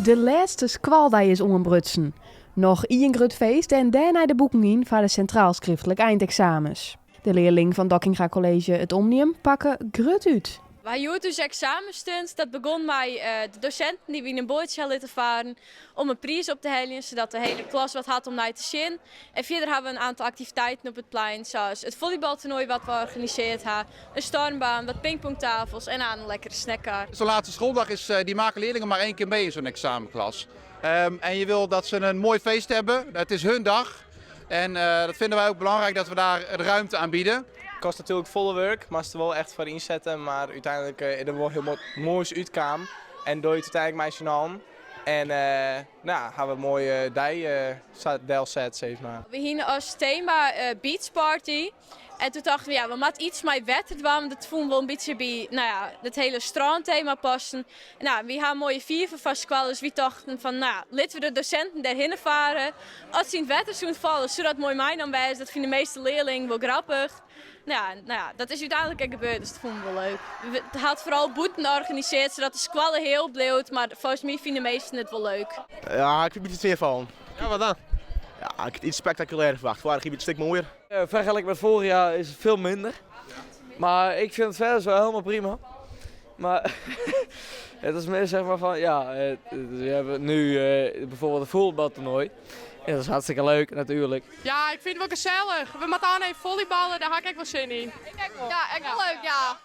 De lêste skoaldei is oanbrutsen. Noch ien grut feest en dêrnei de boeken yn foar de sintraal skriftlik eindeksamens. De learlingen fan Dockinga College It Omnium pakke grut út. Wy hjoed ús eksamenstunt. Dat begûn mei de dosinten dy't wy yn in boatsje ha litten faren om in priis op te heljen, sadat de hiele klas wat hat om nei te sjen. En fierder ha we in oantal aktiviteiten op it plein, sa as it follybaltoernoai wat we organisearre ha, in stormbaan, wat pingpongtafels en in lekkere snackkar. Zo'n laatste schooldag is, die maken leerlingen maar één keer mee in zo'n examenklas. En je wil dat ze een mooi feest hebben. Het is hun dag. En dat vinden wij ook belangrijk dat we daar de ruimte aan bieden. It kostet natuerlik folle wurk, moatst der wol echt foar ynsette, mar úteinlik is der wol hiel moais útkaam. En dogge je it úteinlik mei syn allen. En no, ha we in moaie dei sa delset, sis mar. We hiene as tema beach party. En doe tochten we, ja, we moatte yts mei wetter dwaan, want dat fûnen we wol in bytsje by, no ja, it hiele strântema passen. No, wy ha in moaie fiver foar skoalle, dus wy tochten fan, no ja, litte we de dosinten dêrhinne farre. As se yn it wetter soene falle, soe dat moai meinaam wêze. Dat fine de measte learlingen wol grappich. No ja, dat is úteinlik ek gebeurd, dus dat fûnen we wol leuk. We ha it foaral bûten organisearre, sadat de skoalle hiel bliuwt, mar folgens my fine de measten it wol leuk. Ja, ik fyn it in bytsje tsjinfallen. Ja, wat dan? Ja, ik hie yts spektakulêrder ferwachte. Foarich jier wie it in stik moaier. Fergeleken met vorig jaar is het veel minder. Maar ik vind het verder zo helemaal prima. Maar het is meer zeg maar van, ja, we hebben nu bijvoorbeeld een voetbaltoernooi. En dat is hartstikke leuk natuurlijk. Ja, ik fyn it wol gesellich. We moatte oan even follyballe, dêr ha ik ek wol sin yn. Ja, ek wol leuk, ja.